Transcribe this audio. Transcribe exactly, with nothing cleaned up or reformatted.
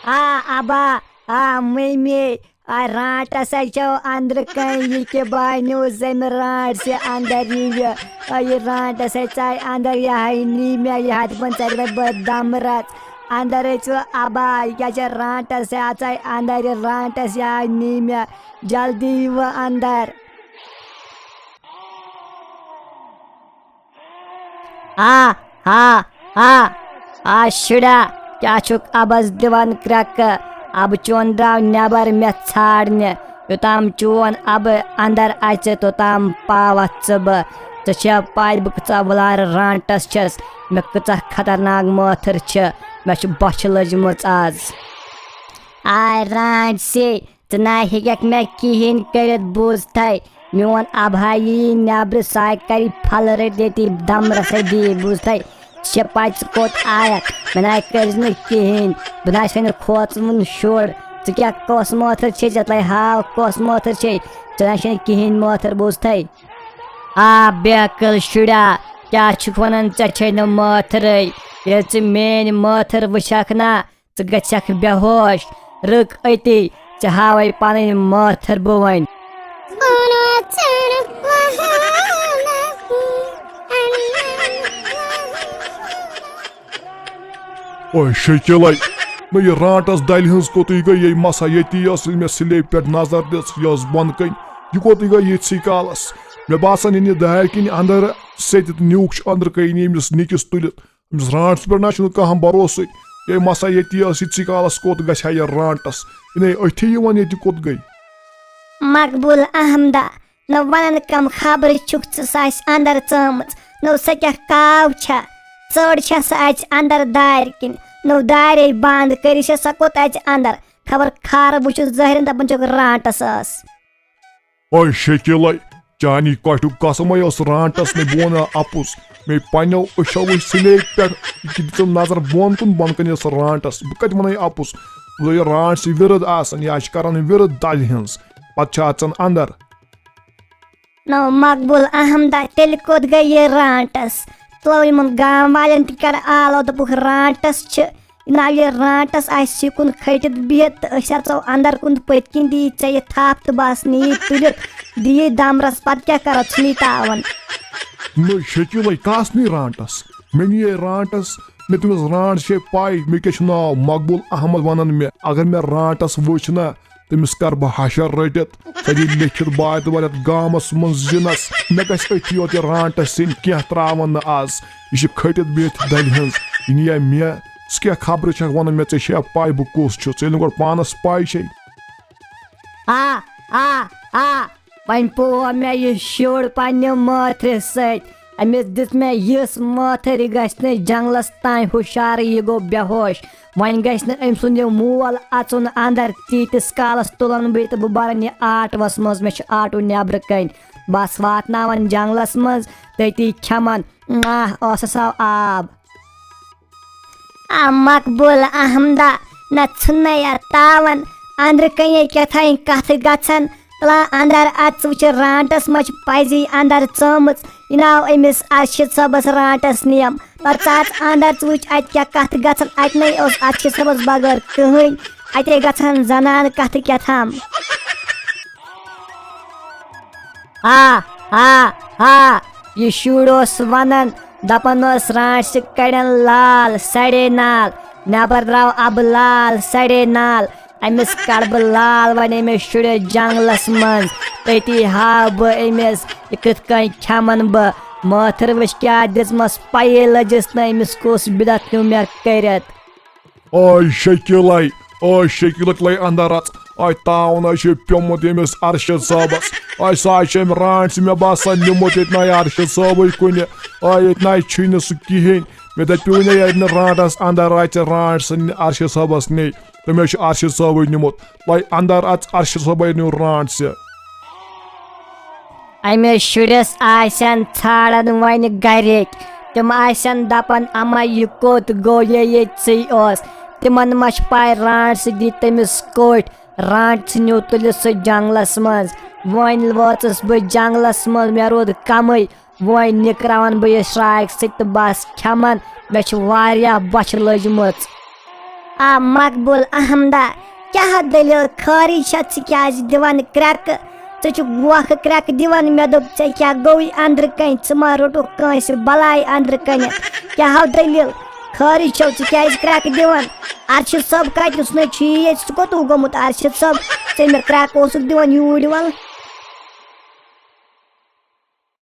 آ ابا، آ ممی، آ رانٹس ہے چھو اندر کن یہ کہ بانیو زمہ رانٹ سے اندر یہ، آ یہ رانٹس ہے ژاے اندر یہ ہے نی مے یہ ہت پن ژاے مے بد دم رچ اندر ہے ژو ابا، یہ کیا چھ رانٹس ہے ژاے اندر یہ رانٹس یہ ہے نی مے، جلدی یو اندر۔ آ، آ، آ، آ شُریا، کیٛاہ چھُکھ اَبَس دِوان کرٛٮ۪کہٕ؟ اَبہٕ چون درٛاو نٮ۪بر مےٚ ژھانٛڈنہِ۔ یوٚتام چون اَبہٕ اَندر اَژِ، توٚتام پاوَتھ ژٕ بہٕ۔ ژےٚ چھےٚ پَے بہٕ کۭژاہ وُلارٕ رانٛٹَس چھَس، مےٚ کۭژاہ خطرناک مٲتھٕر چھِ، مےٚ چھِ بۄچھِ لٔجمٕژ آز۔ آے رانٛٹسٕے، ژٕ نہ ہیٚککھ مےٚ کِہیٖنۍ کٔرِتھ، بوٗزتھَے؟ میون اَبہٕ ہا یی نٮ۪برٕ، سُہ ہا کَرِ پھَلہٕ رٔٹِتھ ییٚتی دَمرَس سۭتۍ دی، بوٗزتھَے؟ ژےٚ چھےٚ پَے ژٕ کوٚت آیَکھ؟ مےٚ نہ کٔرۍ زِ نہٕ کِہیٖنۍ، بہٕ نہ چھُسَے نہٕ کھوژوُن شُر۔ ژٕ کیٛاہ کۄس مٲتھٕر چھے؟ ژےٚ تَلَے ہاو کۄس مٲتھٕر چھے، ژےٚ نہ چھے نہٕ کِہیٖنۍ مٲتھٕر، بوٗزتھَے؟ آ بے عقل شُریا، کیٛاہ چھُکھ وَنان ژےٚ چھے نہٕ مٲتھٕرٕے؟ ییٚلہِ ژٕ میٛٲنۍ مٲتھٕر وٕچھَکھ نا، ژٕ گژھکھ بے ہوش۔ رُک أتی، ژےٚ ہاوَے پنٕنۍ مٲتھٕر بہٕ وۄنۍ۔ اوے شکیلے، نہ یہِ رانٹس دلہِ ہٕنٛز کوٚتٕے گٔے، یہِ مسا ییٚتی ٲس، ییٚلہِ مےٚ سلیبہِ پٮ۪ٹھ نظر دِژ، یہِ ٲس بۄنہٕ کنہِ۔ یہِ کوٚتٕے گٔے ییٖتسٕے کالس؟ مےٚ باسان، یہِ نہِ دارِ کِنۍ اندر، سیٚدِ تہٕ نیوٗکھ چھُ أنٛدرٕ کنہِ أمِس نِکِس تُلِتھ۔ أمِس رانٹس پٮ۪ٹھ نہ چھُنہٕ کانٛہہ بھروسٕے۔ ہے مسا ییٚتی ٲس ییٖتسٕے کالس، کوٚت گژھِ ہا یہِ رانٹس؟ یہِ نے أتھی یِوان، ییٚتہِ کوٚت گٔے؟ مقبول احمدہ، نہ ونان کم خبرٕ چھُکھ ژٕ سۄ آسہِ اندر ژٲمٕژ؟ نو سۄ کیٛاہ کاو چھےٚ؟ ژٔر چھےٚ سۄ اَژِ اندر دارِ کِنۍ، نو دارے بند کٔرِتھ چھےٚ سۄ کوٚت اَژِ اندر؟ خبر خارٕ وٕچھُتھ ظٲہرن دپان چھُکھ رانٹس ٲس۔ اوے شکیلے، چانی کۄٹھیُک قسمے اوس رانٹس نے بہٕ ونہٕ اپُز۔ مے پننیو أچھو وٕچھ سلیب پٮ۪ٹھ، یہِ کہِ دِژٕم نظر بۄن کُن، بۄن کنہِ ٲس رانٹس۔ بہٕ کتہِ ونَے اپُز؟ بہٕ یہِ رانٹس چھِ وِرد آسان، یہِ چھِ کران وِرد دلہِ ہٕنٛز، پتہٕ چھِ اژان اندر۔ نو مقبول احمدہ، تیٚلہِ کوٚت گٔے یہِ رانٹس؟ تُلو یِمن گام والٮ۪ن تہِ کر آلو، دوٚپُکھ رانٹس چھِ ناوِ رانٹس آسہِ سُہ کُن کھٔٹِتھ بِہِتھ تہٕ أسۍ اژو اندر کُن تہٕ پٔتۍ کِنۍ دِیہِ ژےٚ یہِ تھپھ تہٕ بس نِیہِ تُلِتھ دِیہِ دمرس، پتہٕ کیٛاہ کرو، ژھٕنی تاون۔ نٔے شکیلے، کس نی رانٹس؟ مےٚ نِیے رانٹس، مےٚ تٔمِس رانٹس چھے پاے، مےٚ کیٛاہ چھُ ناو؟ مقبول احمد ونان مےٚ، اگر مےٚ رانٹس وٕچھ نا، تٔمِس کر بہٕ حشر رٔٹِتھ، سۄ دِیہِ لیٚکھِتھ بار تہٕ وار یتھ گامس منٛز زِنس۔ مےٚ گژھِ أتھی یوت یہِ رانٹس سِنۍ، کینٛہہ تراون نہٕ از۔ یہِ چھِ کھٔٹِتھ بِہِتھ دلہِ ہٕنٛز۔ یہِ نِیا مےٚ، ژٕ کیٛاہ خبرٕ چھکھ ونان مےٚ؟ ژےٚ چھےٚ پاے بہٕ کُس چھُس؟ ژےٚ ییٚلہِ نہٕ گۄڈٕ پانس پاے چھے۔ آ، آ، آ، وۄنۍ پوو مےٚ یہِ شُر پننہِ مٲتھرِ سۭتۍ۔ أمِس دِژ مےٚ یِژھ مٲتھٕر، یہِ گژھِ نہٕ جنگلس تام ہُشارٕے، یہِ گوٚو بے ہوش۔ وۄنۍ گژھِ نہٕ أمۍ سُنٛد یہِ مول اَژُن اَندر۔ تیٖتِس کالَس تُلَن بہٕ یہِ تہٕ بہٕ بَرَن یہِ آٹوَس منٛز۔ مےٚ چھُ آٹو نٮ۪برٕ کَنۍ۔ بَس واتناوَن جنٛگلَس منٛز، تٔتی کھٮ۪مَن۔ آہ، ٲسَس آو آب۔ آ مقبول احمدہ، نہ ژھُننَے اَتھ تاوَن۔ أنٛدرٕ کَنے کیٛاہ تھانۍ کَتھٕ گژھن۔ تُلان اندر اژ، وٕچھ رانٹس ما چھِ پزی اندر ژٲمٕژ۔ یہِ ناو أمِس ارشد صٲبس رانٹس نیم۔ پتہٕ ژٕ اژ اندر، ژٕ وٕچھ اتہِ کیٛاہ کتھٕ گژھن۔ اتہِ نے اوس ارشد صٲبس بغٲر کٕہٕنۍ، اتے گژھن زنانہٕ کتھٕ کیٛاہ تھام۔ ہا، ہا، ہا، یہِ شُر اوس ونان، دپان اوس، رانٹسہِ کڑٮ۪ن لال سڑے نال، نٮ۪بر درٛاو ابہٕ لال سڑے نال۔ أمِس کَڑٕ بہٕ لال وۄنۍ أمِس شُرِس جنٛگلَس منٛز۔ تٔتی ہاو بہٕ أمِس یہِ کِتھ کٔنۍ کھٮ۪مَن بہٕ۔ مٲتھٕر وٕچھ کیٛاہ دِژمَس پَیی لٔجِس نہٕ أمِس کُس بِدعت نیوٗ مےٚ کٔرِتھ۔ آے شکیلے، آے شکیلے، لے اندر اژ۔ آے تاوُن آے چھُ پیومُت ییٚمِس ارشد صٲبس۔ آے سُہ آے چھُ أمۍ رانٛٹھ سُہ مےٚ باسان نیوٗمُت ییٚتہِ نَے ارشد صٲبٕے کُنہِ۔ آے ییٚتہِ نَے چھُے نہٕ سُہ کِہیٖنۍ۔ مےٚ دَپیوٗ نَے ییٚتہِ نہٕ رانٛٹس اندر اژِ، رانٛٹھ سُہ ارشد صٲبس نی۔ تٔمۍ حظ چھُ ارشد صٲبٕے نیوٗمُت۔ وۄنۍ اندر اژ، ارشد صٲبے نیوٗ رانٛٹھ ژےٚ۔ أمِس شُرِس آسن ژھانڈان وۄنۍ گرِکۍ۔ تِم آسن دپان، اما، یہِ کوٚت گوٚو، یہِ ییٚتسٕے اوس؟ تِمن ما چھِ پاے رانٛٹھ سُہ دی تٔمِس کوٚٹھۍ؟ رانٛٹھ سُہ نیوٗ تُلِتھ سُہ جنگلس منٛز۔ وۄنۍ وٲژٕس بہٕ جنگلس منٛز، مےٚ روٗد کمٕے۔ وۄنۍ نِکراوَن بہٕ یہِ شرٛاکہِ سۭتۍ تہٕ بَس کھٮ۪مَن۔ مےٚ چھِ واریاہ بۄچھِ لٔجمٕژ۔ آ مقبول احمدا، کیٛاہ دٔلیٖل؟ خٲرٕے چھا؟ ژٕ کیٛازِ دِوان کرٛٮ۪کہٕ؟ ژٕ چھُکھ وۄکھٕ کرٛٮ۪کہٕ دِوان۔ مےٚ دوٚپ، ژےٚ کیٛاہ گوٚوُے أنٛدرٕ کَنہِ؟ ژٕ ما روٚٹُکھ کٲنٛسہِ بَلاے أنٛدرٕ کَنہِ؟ کیٛاہ ہو دٔلیٖل؟ خٲرٕے چھو؟ ژٕ کیٛازِ کرٛٮ۪کہٕ دِوان؟ ارشد صٲب کَتہِ؟ یُس نہٕ چھُیی ییٚتہِ، سُہ کوٚت گوٚمُت؟ ارشد صٲب، ژےٚ مےٚ کرٛٮ۪کہٕ اوسُکھ دِوان یوٗرۍ، وَل۔